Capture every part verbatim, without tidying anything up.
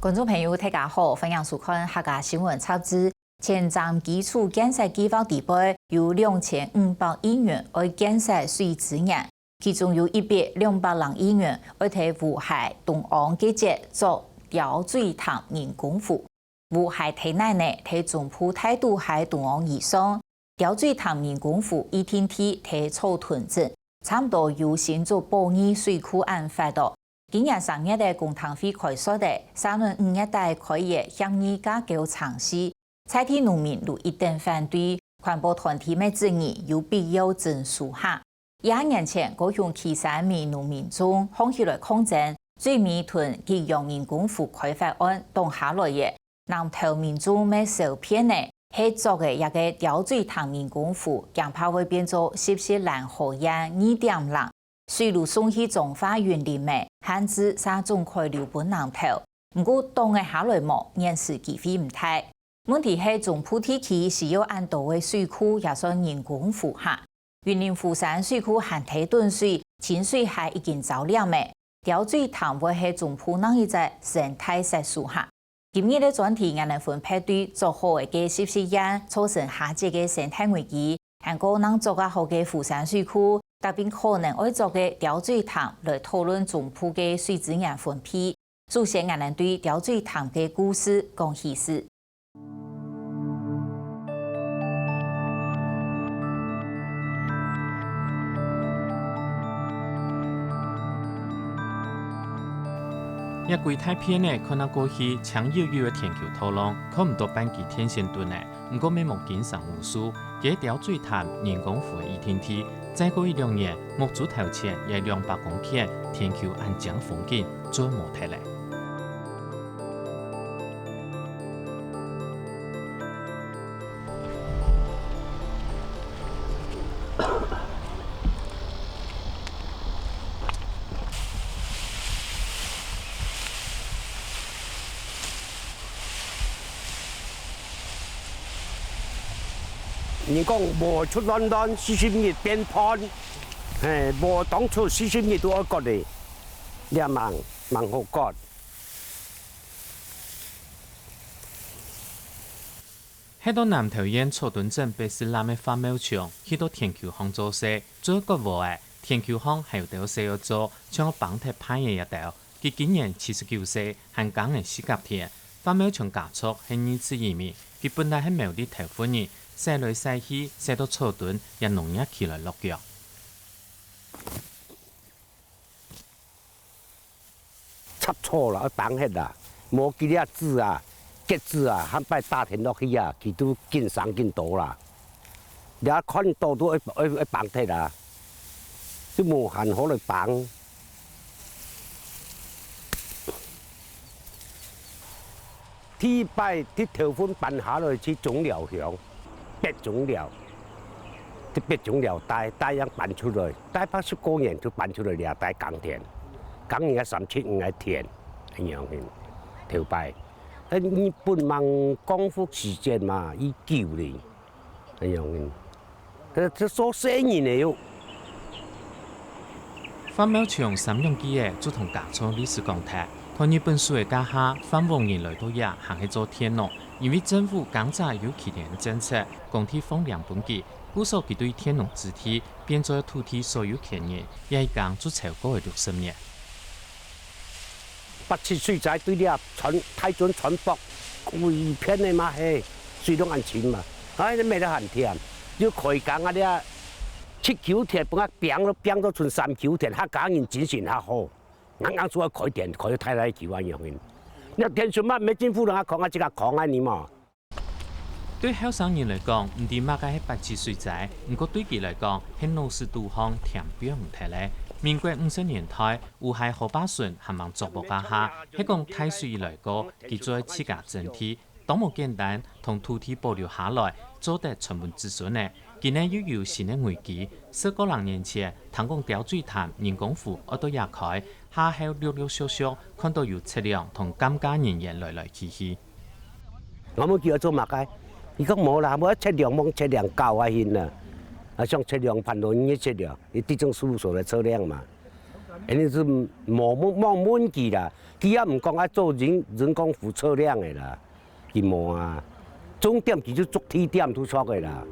觀眾朋友，大家好，歡迎收看客家新聞雜誌。前瞻基礎建設計畫底背有兩千五百億元愛建設水資源，其中有一百兩百零億元愛在烏溪東岸个節做鳥嘴潭人工湖。烏溪地泥呢，在中部大肚溪東岸以上，鳥嘴潭人工湖預定地在草屯鎮，差毋多有新竹駁二水庫恁闊哦。今年三月个公聽會開說个，沙崙五月底開業協議架構程序，在地農民有一等反對，環保團體乜質疑有必要徵收哈。一年前，高雄旗山尾農民眾䟘起來抗爭，最尾同吉陽人工湖開發案擋下來个。南投民眾乜受騙呢，係捉个這个鳥嘴潭人工湖，驚怕會變做十四蘭河堰二點零，水路送去彰化雲林个，限制煞總開流分南投。毋過擋得下來無，現時機會毋大。問題係中部地區需要恁多个水庫，也算人工湖哈。雲林湖山水庫還忒囤水，清水溪已經燥黏了。鳥嘴潭會係中部另一隻生態殺手哈。今日个專題，𠊎等分別對做好个該十四縣，造成下節个生態危機，還過正捉啊好个湖山水庫，搭配可能愛捉个鳥嘴潭來討論中部个水資源分配。首先，𠊎等對鳥嘴潭个故事講起始。 這歸大片仔看啊過去，青幽幽个田坵土浪，看毋到半支電線墩仔，毋過乜無金山武樹，該鳥嘴潭人工湖个預定地，再過一兩年，目珠頭前這兩百公頃田坵恁靚个風景，做無忒咧。 人講無出亂亂，四十日變伴，嘿，無當初四十日都愛割个，這蠻，蠻好割。 歇到南投縣草屯鎮八十塱个范茂松，去到田坵項做事，做割禾仔，田坵項還有兜事愛做，像挷忒稗仔這兜。佢今年七十九歲，還耕仔四甲田。范茂松家族係二次移民，佢本來係苗栗頭份人，徙來徙去，徙到草屯，也農業起來落腳。 插草啦，愛挷忒啦，無佢這子啊、結子啊，下擺打田落去啊，佢都緊生緊多啦。你看到都愛，愛，愛挷忒啦，都無閒好來挷。 第一擺，第頭份搬下來去中寮鄉，北中寮，去北中寮待，待樣搬出來，待八十過年就搬出來這待耕田，耕人家三七五个田，恁樣形，頭擺。呃，日本吂光復時節嘛，已久哩。 哎喲，這，這做生意个喲。范茂松三兩句仔就同家族歷史講忒。在日本時个該下，范屋人來到這還係做田農，因為政府該下有起田个政策，公地放領分佢，故所佢對田農子弟變做土地所有權人，這一耕就超過六十年。 八七水災對這全，大船全覆，規片个嘛係，水攏恁深嘛，哎，這乜得還忝，又開工啊這七九田，分啊拚都拚到賰三九田，客家人精神較好，硬硬出來開田，開到大大坵恁樣形。這田脣嘛，毋係政府人啊囥啊，自家囥啊你嘛。 對後生人來講，毋知麼个係八七水災，毋過對佢來講，係腦屎肚項添放毋忒咧。民國五十年代，烏溪河壩脣還吂作壆該下，係講大水一來過，佢就愛自家整地，當無簡單，同土地保留下來，做得傳分子孫个。今日又有新个危機，十過零年前，聽講鳥水潭人工湖愛到這開，下後陸陸續續看到有測量同鑑價人員來來去去。 𠊎問佢愛做麼个，佢講無啦，無愛測量，望測量高啊形啦。啊，想測量盤路，你測量，你地政事務所來測量嘛。恁呢就無，無，無問佢啦，佢也毋講愛做人人工湖測量个啦，佢無啊。重點佢就做地點就著个啦。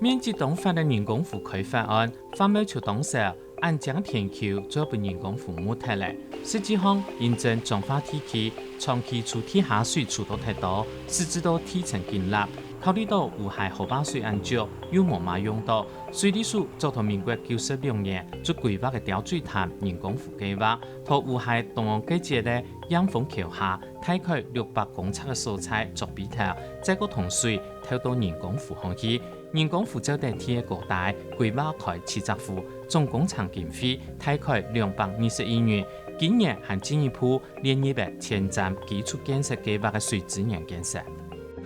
面積當闊个人工湖開發案，發毛就當少，恁靚个田坵就分人工湖沒忒了。實際上，因為彰化地區長期儲地下水儲到忒多，使致到地層緊塌，考慮到烏溪河壩水恁足，又無麼用到， 水利署早在民國九十六年就規劃个鳥嘴潭人工湖計畫，在烏溪東岸該節个迎風橋下，大概六百公尺个所在作坯頭，再過同水透到人工湖項去。人工湖照得地个高低，規劃開七隻湖，總工程經費大概兩百二十億元，今年還進一步列入了前瞻基礎建設計畫个水資源建設。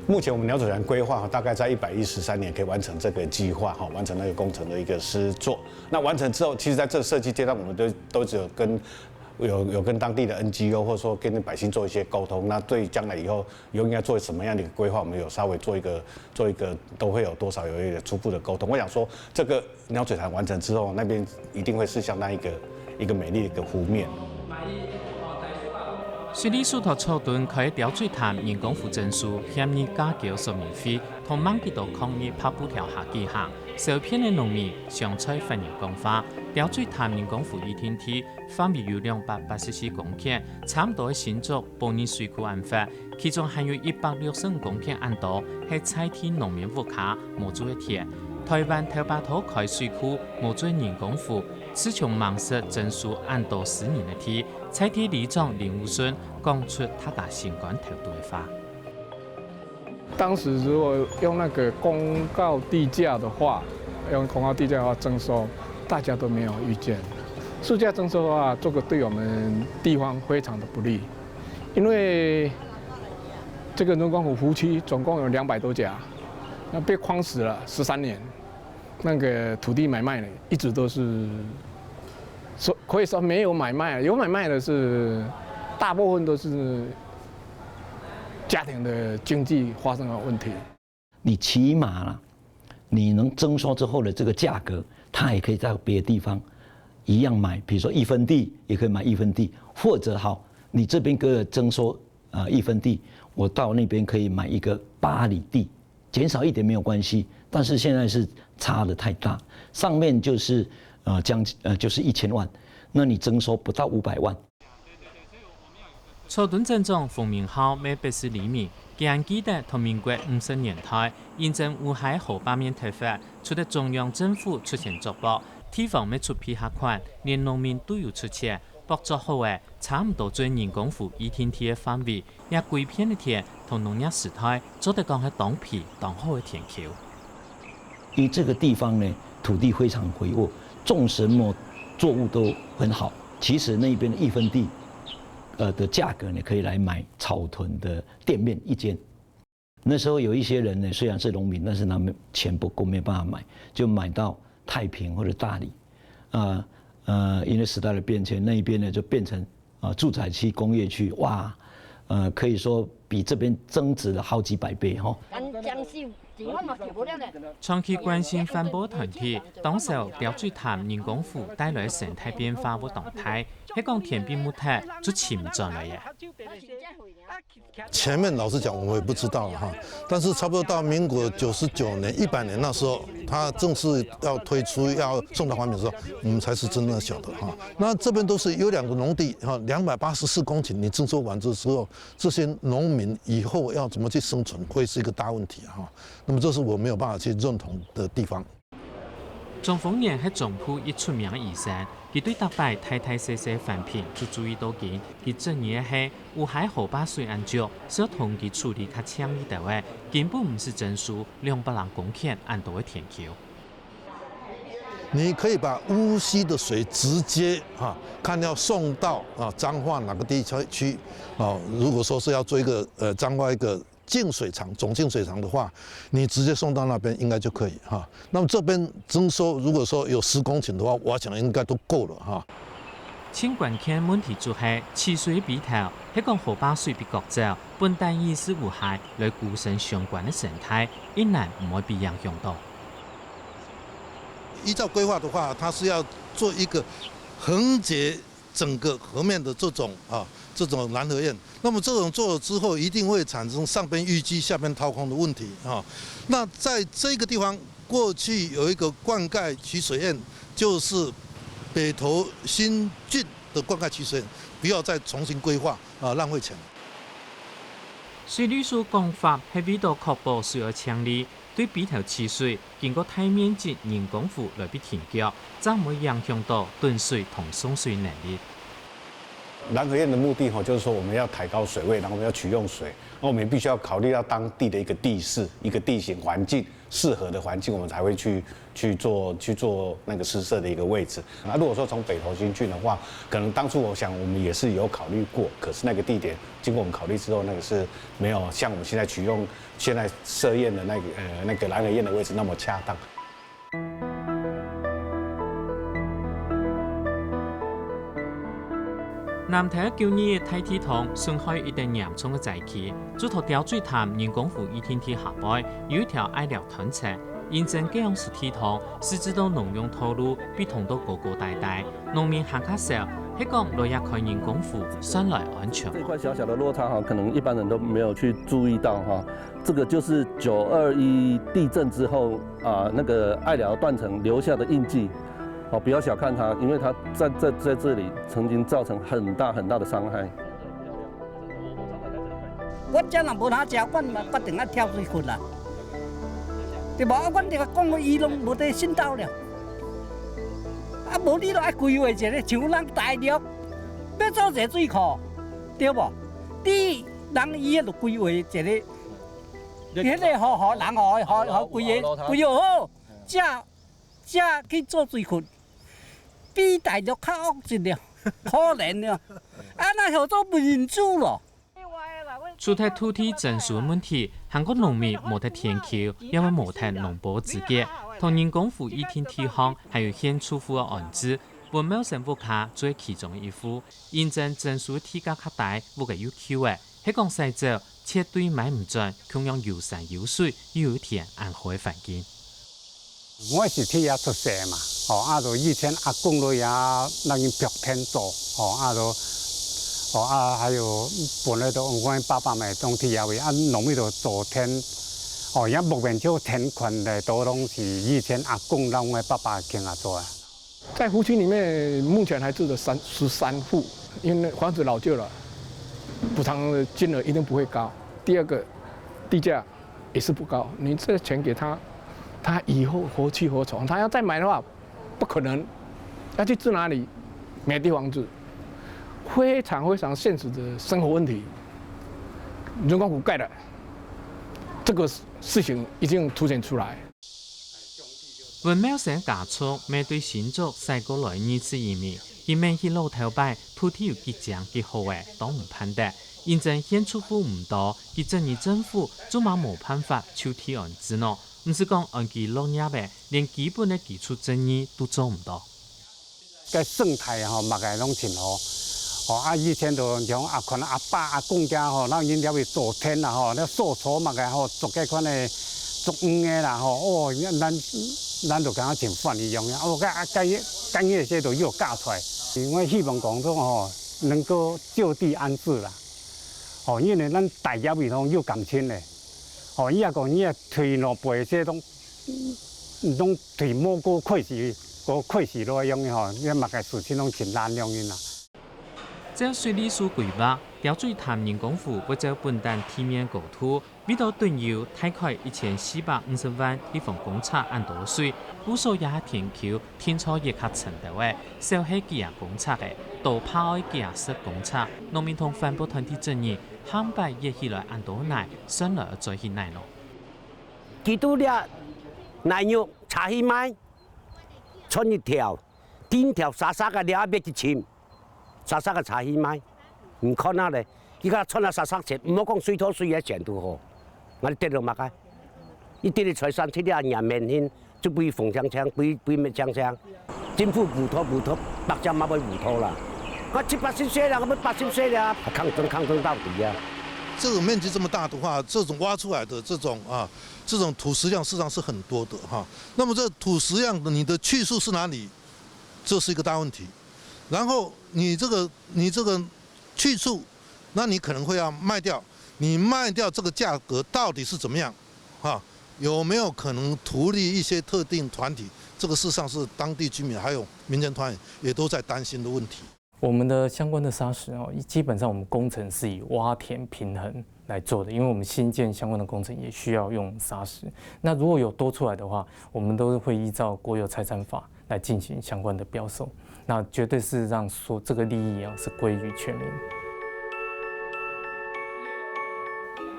目前我们鳥嘴潭规划哈，大概在一百一十三年可以完成这个计划哈，完成那个工程的一个施作。那完成之后，其实在这个设计阶段，我们都都只有跟有有跟当地的 N G O 或者说跟百姓做一些沟通。那对将来以后以后应该做什么样的一个规划，我们有稍微做一个做一个都会有多少有一个初步的沟通。我想说，这个鸟嘴潭完成之后，那边一定会是相当一个一个美丽的一个湖面。水利署在草屯開鳥嘴潭人工湖證書協議價交說明會，同萬幾多抗議白布條下舉行，受騙个農民相賽法院講話。鳥嘴潭人工湖已定地範圍有兩百八十四公頃，差毋多係新竹寶二水庫恁闊，其中還有一百六十五公頃恁多係在地農民屋下無做个田。台灣頭擺到開水庫無做人工湖，自從吂識徵收恁多私人个地，在地里長林武順講出大家心肝頭肚个話。 当时如果用那个公告地价的话，用公告地价的话征收，大家都没有意见。市价征收的话，这个对我们地方非常的不利，因为这个人工湖湖区总共有两百多甲，那被框死了十三年，那个土地买卖呢，一直都是说可以说没有买卖，有买卖的是大部分都是家庭的经济发生了问题。你起码啦，你能征收之后的这个价格，它也可以在别的地方一样买，比如说一分地也可以买一分地，或者好，你这边给我征收呃一分地，我到那边可以买一个八里地，减少一点没有关系。但是现在是差的太大，上面就是呃将呃就是一千万，那你征收不到五百万。 草屯镇長洪明孝乜不識黎民，佢還記得在民國五十年代，因為烏溪河壩面忒闊，除了中央政府出錢作壆，地方乜出配合款，連農民都有出錢，壆作好个，差毋多做人工湖已定地个範圍，這歸片个田，在農業時代，做得講係當肥當好个田坵。 因为这个地方呢，土地非常肥沃，种什么作物都很好。其实那边的一分地，呃的价格呢，可以来买草屯的店面一间。那时候有一些人呢，虽然是农民，但是他们钱不够，没办法买，就买到太平或者大里。啊呃，因为时代的变迁，那一边呢就变成啊、住宅区、工业区，哇，呃，可以说比这边增值了好几百倍哈。長期關心環保團體，當時鳥嘴潭人工湖帶來生態變化會當大，係講田坯沒忒，就尋轉來个。前面老实讲，我也不知道了哈。但是差不多到民国九十九年、一百年那时候，它正式要推出要送到环评的时候，我们才是真正晓得哈。那这边都是有两个农地哈，两百八十四公顷，你征收完之后，这些农民以后要怎么去生存，会是一个大问题哈。那么这是我没有办法去认同的地方。 鍾豐年係中部一出名个醫生，佢對逐擺大大細細環評就注意到緊。佢質疑个係，烏溪河壩水恁足，需要同佢處理較淨一兜个，根本毋使徵收兩百零公頃恁多个田坵。你可以把烏溪的水直接哈，看要送到啊彰化哪个地区啊？如果说是要做一个呃彰化一个净水厂、总净水厂的话，你直接送到那边应该就可以哈。那么这边征收，如果说有十公顷的话，我想应该都够了哈。盡關鍵問題就係，取水坯頭，係講河壩水被割走，本旦以係烏溪來孤生相關个生態，一旦毋會被影響到。依照规划的话，它是要做一个横截整个河面的这种啊，这种拦河堰。那么这种做了之后，一定会产生上边淤积、下边掏空的问题啊。那在这个地方，过去有一个灌溉取水堰，就是北投新圳的灌溉取水堰，不要再重新规划啊，浪费钱。水利署讲法係为到确保水源清理，对北投取水，经过大面积人工湖来被停脚，正毋会影响到囤水同送水能力。拦河堰的目的哈，就是说我们要抬高水位，然后我们要取用水，那我们必须要考虑到当地的一个地势、一个地形环境、适合的环境，我们才会去去做去做那个施设的一个位置。那如果说从北投新圳的话，可能当初我想我们也是有考虑过，可是那个地点经过我们考虑之后，那个是没有像我们现在取用现在设堰的那个呃那个拦河堰的位置那么恰当。南投舊年大地動損害一等嚴重个災區，竹塘鳥水潭人工湖一定地下背有一條矮寮斷層，因為該央時地動，使致到農用道路被動到高高低低，農民還較愁，係講來這開人工湖算來安全無？這塊小小的落差哈，可能一般人都沒有去注意到哈。這個就是九二一地震之後啊，那個矮寮斷層留下的印記。哦，不要小看它，因為它在在在這裡曾經造成很大很大的傷害。我遮若無通食，阮嘛決定愛跳水窟啦，對無？啊，阮就講伊攏無咧信篤了，啊，無你就愛規劃一个，像咱大陸欲做一个水庫，對無？你人伊就規劃一个，彼个好好人好好好規劃規劃好，才 才去做水窟，比大陸較惡質了，可憐了，啊，那叫做民主咯。除忒土地徵收个問題，還過農民無忒田坵，也會無忒農保資格。同人工湖一定地項，還有現住戶个安置，溫茂生屋下就係其中一戶。因為徵收地價較低，屋个又舊个，係講徙走，絕對買毋轉，共樣有山有水又有田恁好个環境。 𠊎係在這出世嘛，吼，啊，就以前阿公在這摎人蹩田做，吼，啊，就，吼，啊，還有本來就𠊎爸爸嘛種在這位，啊，攏尾就做田，吼，也目前就田墾个都攏係以前阿公摎𠊎爸爸共下做个。在湖區裡面，目前還住著三十三戶，因為房子老舊了，補償的金額一定不會高。第二個，地價 也是不高。你這錢給他，他以後何去何從？他要再買的話，不可能。要去住哪裡？沒地方住，非常非常現實的生活問題。人工湖蓋了，這個事情已經凸顯出來。溫茂生家族乜對新竹徙過來二十一年，佢愐起老頭擺，土地有幾靚幾好个，當毋盼得。因為現住戶毋多，佢質疑政府做麼無辦法就地安置呢？ 毋使講安居樂業个，連基本个居住正義都做毋到。該生態吼，麼个攏盡好。吼，啊，以前就像阿款阿爸阿公家吼，摎人了去做田啦吼，了掃草麼个吼，做該款个作園个啦吼，哦，咱咱就感覺像飯一樣樣。哦，該該該个些都有教出來。我希望講說吼，能夠就地安置啦。吼，因為咱大家會同有感情个。 吼，伊也講，伊也退兩倍，這種，種退無過開始，過開始落樣吼，這麼个事情攏盡難樣啦。照水利署規劃，鳥水潭人工湖會照本旦地面高度，為到囤有大概一千四百五十萬立方公尺恁多水，故所這下田坵定著越較深兜仔，少係幾下公尺个，多怕愛幾下十公尺。農民同環保團體質疑，下擺挖起來恁多泥， 算來愛再去哪呢？佢都掠泥肉差去賣，賺一條，頂條沙沙个了也別去尋，沙沙个差去賣。你看下咧，佢个賺啊沙沙錢，毋好講水土水个錢都好，𠊎兜得了麼个？佢兜个財產出了也免hin， 就分風淨淨，分分滅淨淨。政府補貼補貼，百姓嘛愛補貼啦。我七八十歲了，我愛八十歲了，抗爭抗爭到底啊！这种面积这么大的话，这种挖出来的这种啊，这种土石量事实上是很多的哈。那么这土石量你的去处是哪里？这是一个大问题。然后你这个你这个去处，那你可能会要卖掉，你卖掉这个价格到底是怎么样？哈，有没有可能图利一些特定团体？这个事实上是当地居民还有民间团体也都在担心的问题。我们的相关的砂石哦，基本上我们工程是以挖填平衡来做的，因为我们新建相关的工程也需要用砂石。那如果有多出来的话，我们都会依照国有财产法来进行相关的标售，那绝对是让说这个利益啊是归于全民。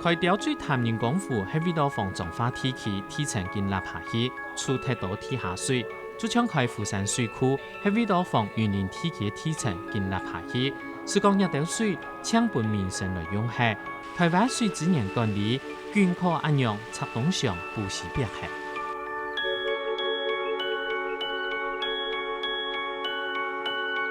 开雕水潭人工湖係為了防彰化地區地層緊塌下去，出忒多地下水，就像開湖山水庫係為了防雲林地區地層緊塌下去，係講這兜水淨分民生來用係。台灣水資源管理僅可恁樣拆東牆補西壁係。